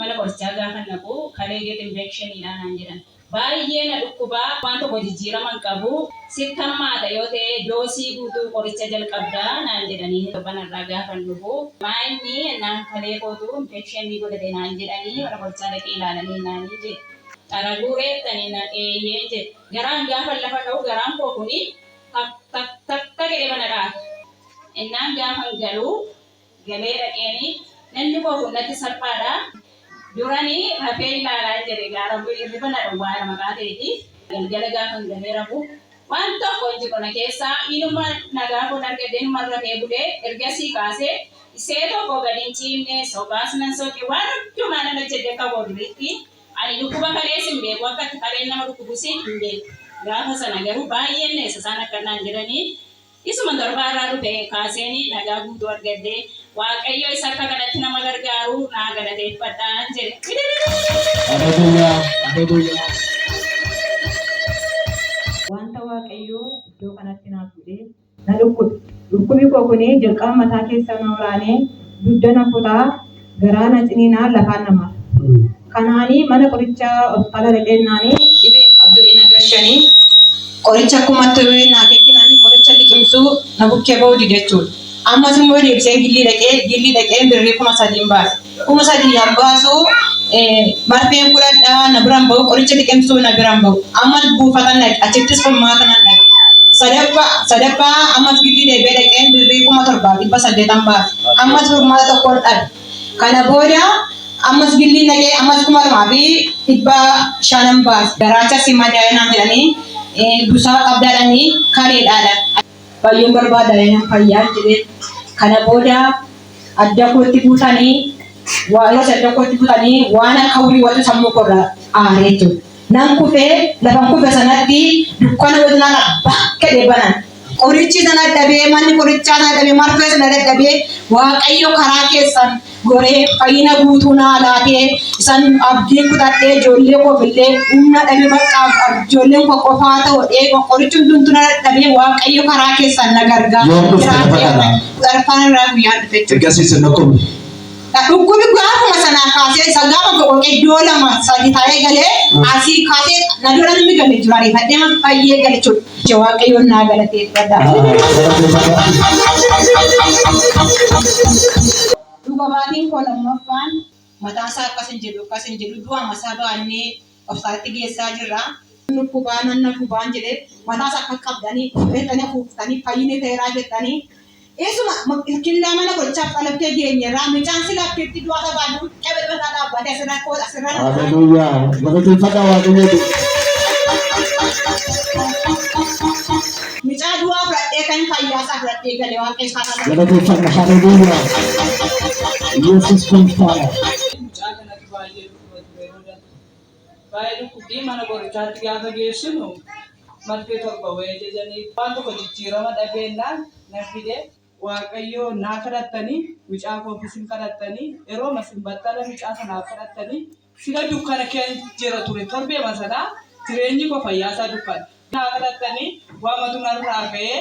Mana qorichaa gaafan dhaqu kalee get infection dha naan jedhan. Baay'ee na dhukkuba, waan tokko jijjiirama hin qabu. Sitti hammaata yoo ta'e doosii guutuu qoricha jalqabda naan jedhanii. Torban har'aa gaafan dhufu maa inni jennaan kalee kootu infection godhate naan jedhanii mana qorichaa dhaqee ilaalanii naanii jedhe. Xaraguu reettanii naan eeyyeen jedhe. Garaan gaafan lafa ka'u garaan koo kuni tak tak tak tak jedhee mana dha'ata. Ennaan gaafan galu galee dhaqeeni namni koo kun natti salphaadha. Durani rafee ilaalaa jedhe egaa rafu hirriba na dhowwaara maqaa ta'eeti. Galgala gaafan galee rafu waan tokko hin jiru na keessaa inuma nagaa koon argadhe inuma rafee bulee ergasii kaasee isee tokko gadi hin ciifne soqaas nan soqe waan hundumaa nan hojjedhe akka koo duriitti. Ani dhukkuba kalees hin beeku akka itti kaleen nama dhukkubus hin beeku. Gaafa sana garuu baay'een neessa isaan akka naan jedhanii Isuma torbaa irraa dhufe kaaseen nagaa guutuu argadhe. Waaqayyo isa akka kanatti nama gargaaru naa galateeffadhaan jedhe. Haleluuyaa. Haleluuyaa. Wanta Waaqayyo iddoo kanatti naaf godhe na dhukkube. Dhukkubi koo kun jalqaba mataa keessa na waraanee, dugda na kutaa, garaa na ciniinaa, lafaan na mara. Kanaanii mana qorichaa hospitaala dhaqeennaanii dhibee hin qabdu jedhee na gashanii qoricha akkuma itti naa kenninanii qoricha liqimsuu na bukkee ba'uu dide jechuudha. Ammas immoo deebiseen gillii dhaqee gillii dhaqeen birrii 3000 baase. 3000 yan baasu marfeen fudhadhaa na biraan ba'u qoricha liqimsuu na biraan ba'u. Ammas buufatan dhaqe achittis furmaata nan dhabe. Sadaffaa sadaffaa ammas gillii deebi'ee dhaqeen birrii 7800 baase. Ammas furmaata tokkoon dhabe. Kana booda ammas gilliin dhaqee ammas 2500 baase. Garaacha si madaa'e naan jedhanii busaa qabdaadhanii kaleedhaadha. Fayyuun barbaada nan fayyaa jedhee. Kana booda adda kootti buutanii waa yeroo adda kootti buutanii waan akka hurii watu sammuu koorraa aaree jechuudha. Nan kufee lafan kufe sanatti dukkana wayii naan bakka banan. Qorichi sana dadhabee manni qorichaa sana dadhabee marfee sana dadhabee Waaqayyo karaa keessan goree fayyina guutuu naa laatee isan abdii kutadhee ijoollee koof illee humna dhabee bakka ijoolleen koo qofaa ta'u qorichi hundumtuu na dadhabee Waaqayyo karaa keessan na gargaara. Yoom dhufte lafa kana? Arfaan irraa guyyaan dhufe jechuudha. Ergasii sin dhukkubne. Dhukkubni gaafuma sanaa kaasee isa gaafa boqoqee iddoo lama sadi taa'ee galee asii kaasee na dura namni galee jira ariifadhee man fayyee gale jechuudha. Waaqayyoon naa galateeffadha. Dhuga baatiin koo lammaffaan mataan isaa akkas hin jedhu akkas hin jedhu du'a masaa baannee obsaatti geessaa jirra. Dhukkubaa nan na gubaan jedhee mataa isaa akka qabdanii jettanii afuuftanii fayyinee ta'eeraa jettanii Isuma killaa mana qorichaa qalaftee geenyerraa mucaan si lafteetti du'a qabaadhu qabe mataa dhaabbatee asirra koo asirra Haleluuyaa. Galateeffadhaa Waaqayyooti. Mucaa du'aa fudhadhee kan fayyaasaa fudhadhee gale waaqayyo isaa galatu. Galateeffadha. Haleluuyaa. Yesuus gooftaadha. Mucaa kanatu baay'ee dhukkuba ture yeroo darbe. Baay'ee dhukkubbii mana qorichaatti gaafa geessinu marfee torba wayii ajajanii waan tokko jijjiirama dhabeennaan nan fide. Waaqayyo naa kadhattanii mucaa koofis hin kadhattanii yerooma isin battala mucaa sanaaf kadhattanii sila dukkana keessa jira ture torbeema sanaa jireenyi koo fayyaasaa dukkana. Naa kadhattanii waamatu narraa ka'ee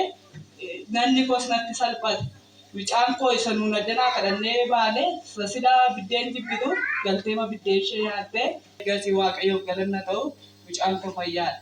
nanni koos natti salphate. Mucaan koo isa nuun addanaa kadhannee baane isa silaa biddeen jibbitu galteema biddeen ishee nyaatte. Ergasii Waaqayyoof galanni haa ta'u mucaan koo fayyaadha.